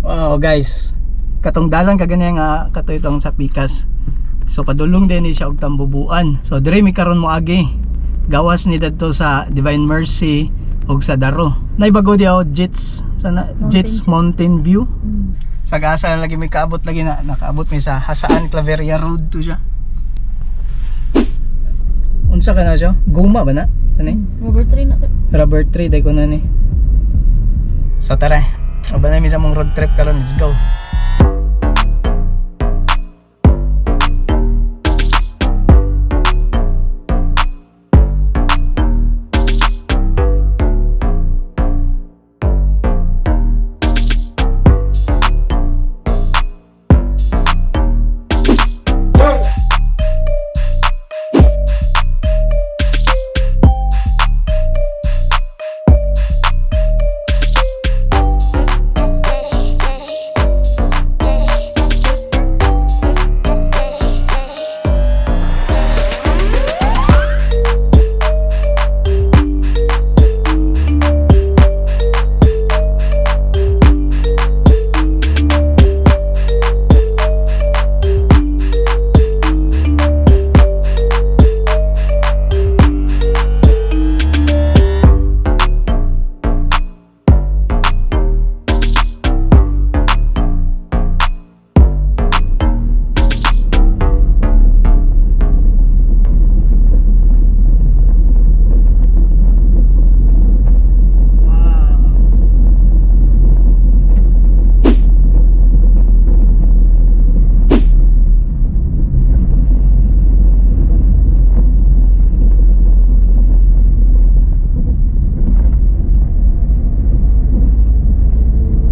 Oh guys, katong dalan kaganyan nga kato itong sa Pikas. So padulong din ni siya og Tambubuan. So diri mi karon moagi. Gawas ni dadto sa Divine Mercy og sa Daro. Naibago di ako Jits sa na, Mountain Jits View. Mountain View. Sa gasa lagi may kaabot lagi na nakaabot mi sa Hasaan Claveria Road to siya. Unsa ka na siya? Guma ba na? Ano? Rubber tree na. Rubber tree day ko na ni. So tara, aba na mi sa mong road trip karon, let's go. Wow.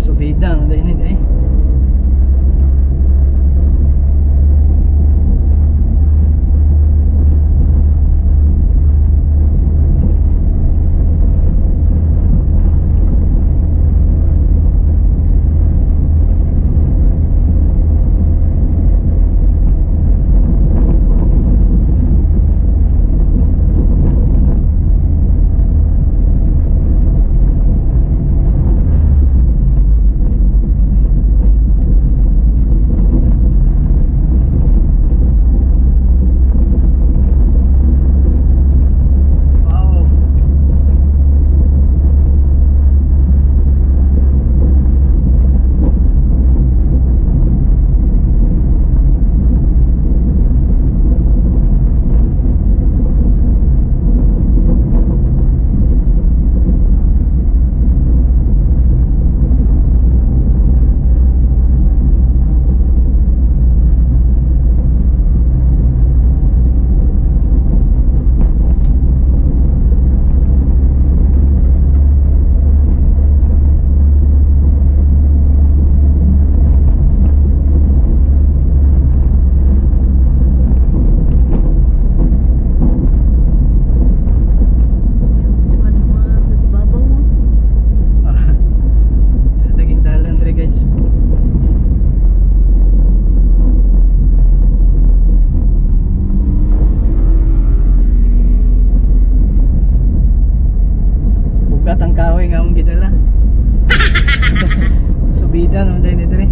Subida, ang dahil ni eh. Wow. Sa ano mo na to si babaw mo. Daging dalan dre, guys. Bugat ang kahoy nga akong gidala. Subida naman tayo ni dre.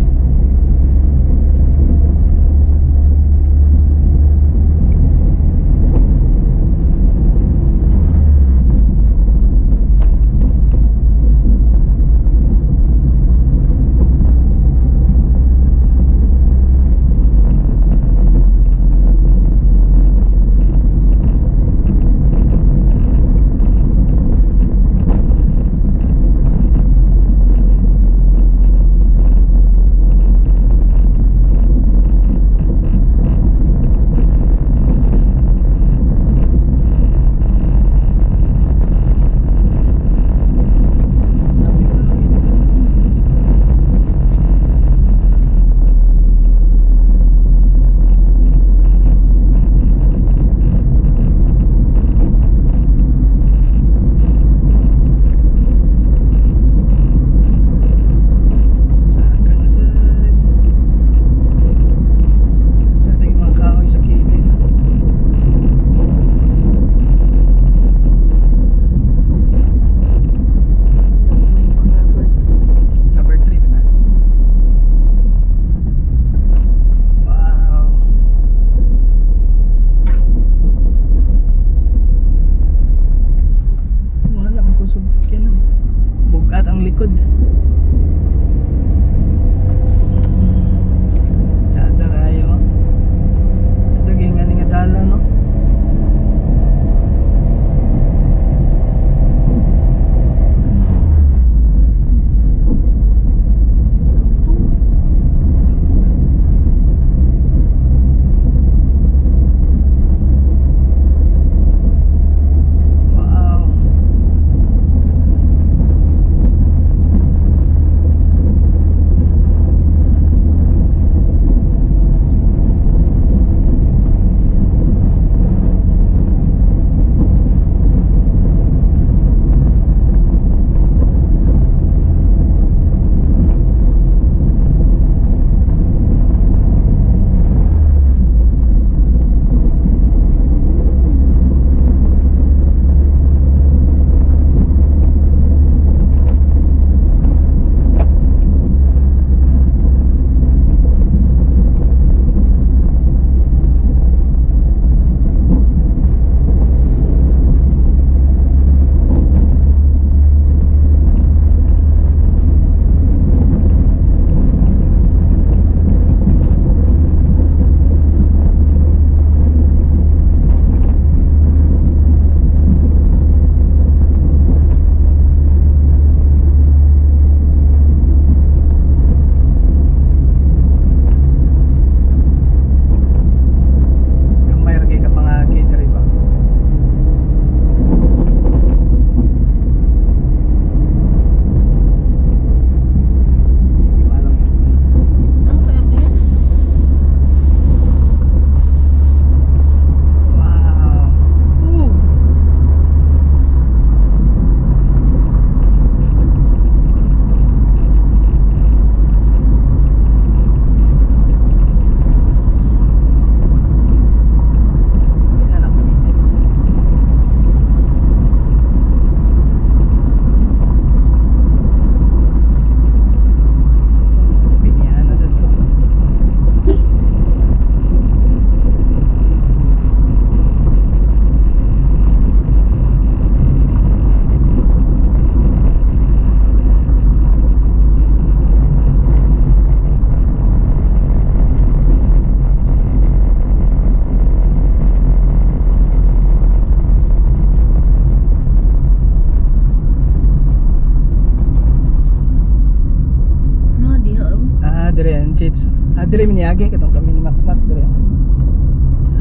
Dire ang Jits. Ah, dire mi niagi katong kami ni Makmak dire.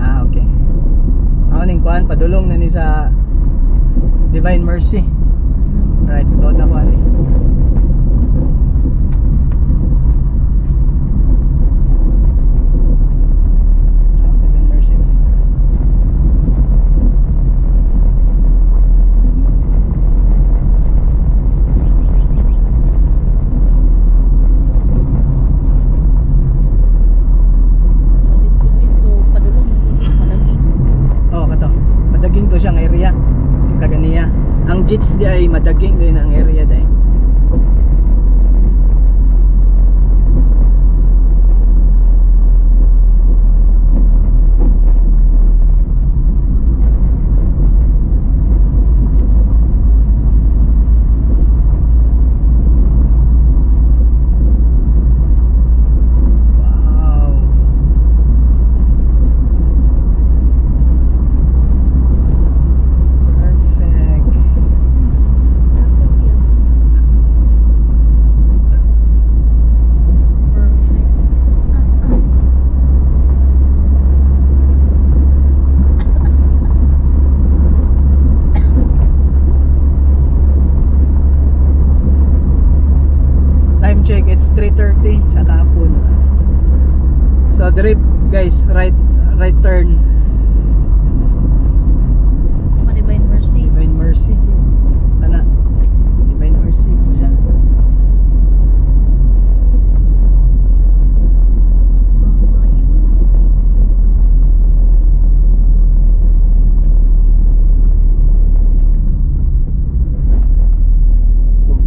Ah, okay. Ako ning kuan, padulong na ni sa Divine Mercy. Alright, tuod na ko ani. Ah, Divine Mercy man ni. Dito dito padulong dito palagi. Oh, kato. Madaging to siya ang area. Kaganiya. Ang Jits di ay madaging din ang area dai. Wow. Perfect. Perfect yun. Perfect. Ah. Time check, it's 3:30 sa kahapon. So, drip guys, right right turn. Pa Divine Mercy. Divine Mercy. Kana. Divine Mercy ito siya. Mama, yun.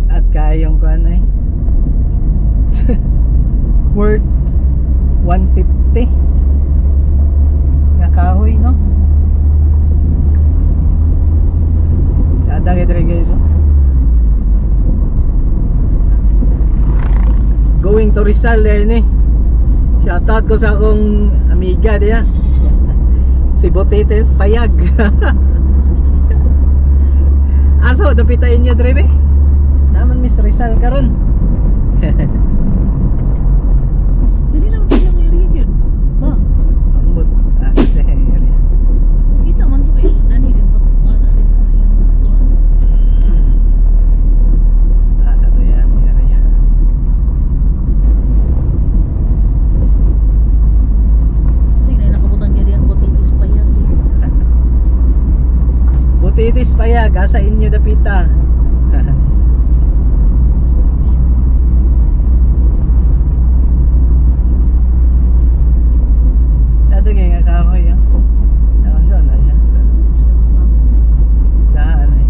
At kayong kuan ay. Worth 150 nga kahoy, no? Tsada kay dre guys, oh. Going to Rizal eh ni. Shoutout ko sa akong amiga diya. Si Botetes Payag. Aso, dapitain niyo dre be. Naman Miss Rizal karon. Dili naman sila ng area yun. Ba? Ambot asa sa area. Kita man to kay nani din ba? Ana din ang ilang kuan. Asa to yan area. Sige na nakabutan gari ang botitis pa yan. Eh. Butitis Payag, asa inyo dapita. Sa kay nga kahoy ah. Naon sa na siya. Daan ay.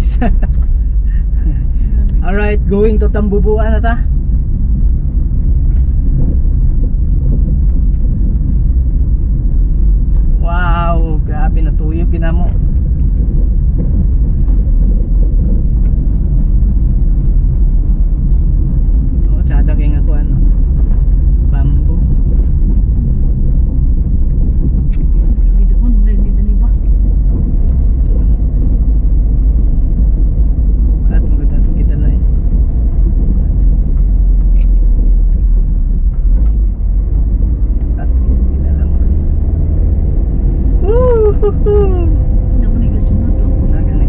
Guys. Alright, going to Tambubuan na ta. Wow, grabe, natuyog ginamo. Oh, tsada kay nga ko ano. Bamboo. Bidahon na ni ba? Ito. At maganda itong kita na eh. At kita lang. Woo! Naman ni gasunod oh. Na gani.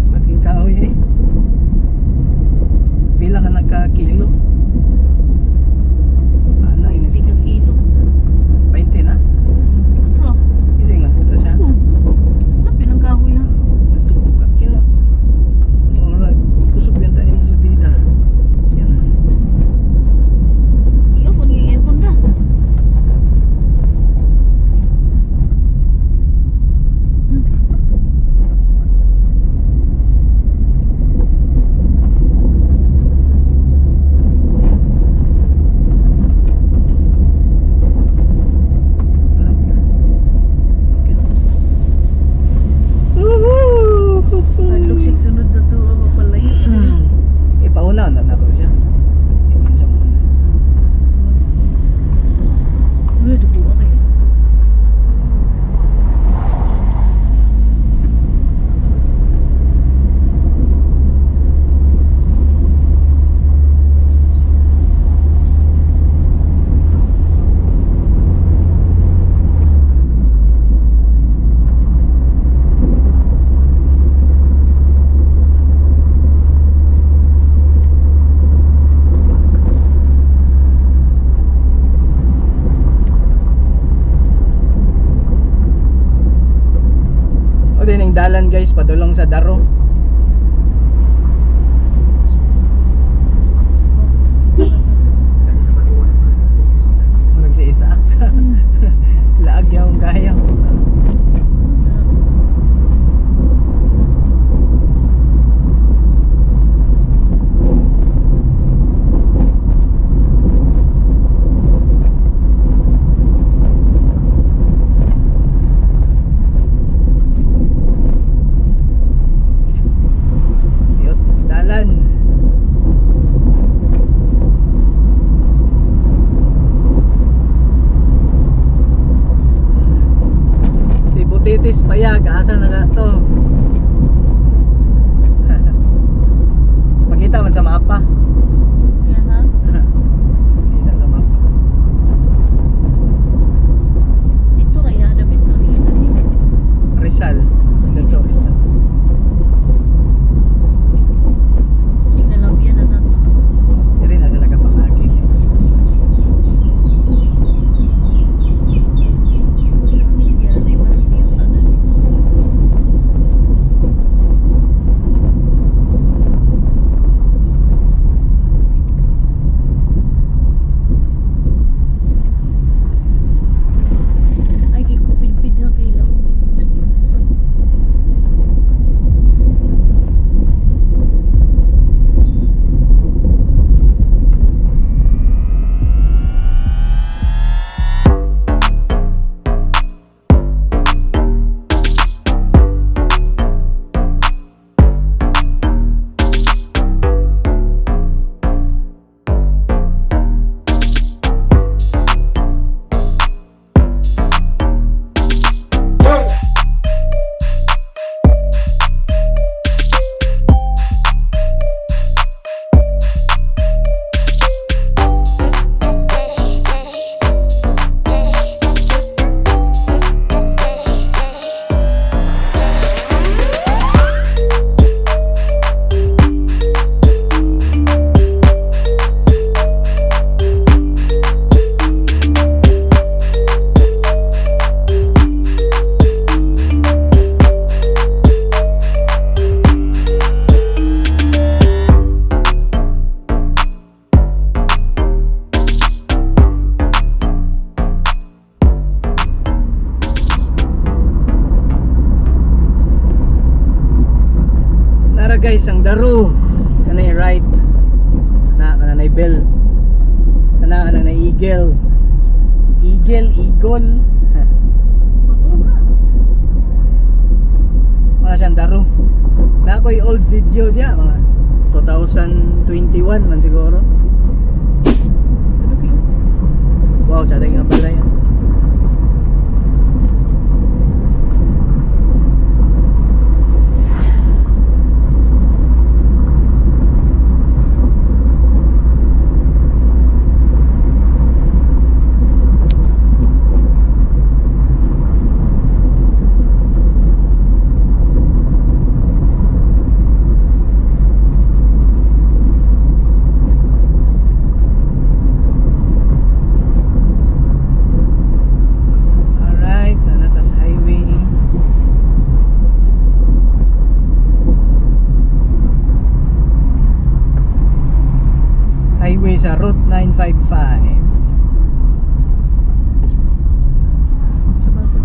Ba't yung kahoy eh? Pila ka nagka-kilo? Ano, inis 20 ka kilo. 20 na? Bro. Isingat ko to siya. Oh. Lapi ng kahoy ha. Nagtubukat kino. Mura, kusog yan tayo mo sa bida. Yan man. I-off ang iyong aircon da. Okay. Woohoo! Hadlok siya sunod sa tuwa mapalayo. Ipauna na nako siya. Iwan siya muna. Uy, dugo kayo. O din ang dalan guys, padulong sa Daro. Murag si Isaac. Laag yaw gaya. Yot, dalan. Si Butitis Payag, asa na ka to? Makita man sa mapa. Yan ha. Makita sa mapa. Dito raya dapat na rin. Rizal. Dito Rizal. Sige na lang yan na nato. Dili na sila kapangagi. Yan ay malaki yung tanan. Ay, kay kupid-pid ha kay lang. Guys, ang Daru kanay right na kanay bell. Kana na eagle. Eagle, eagle. Bago na. Mga siyang Daru. Na ako'y old video diya mga 2021 man siguro. Ano kayo? Wow, sa nga pala yan. Alright, naa ta sa highway. Highway sa Route 955. Sa bato.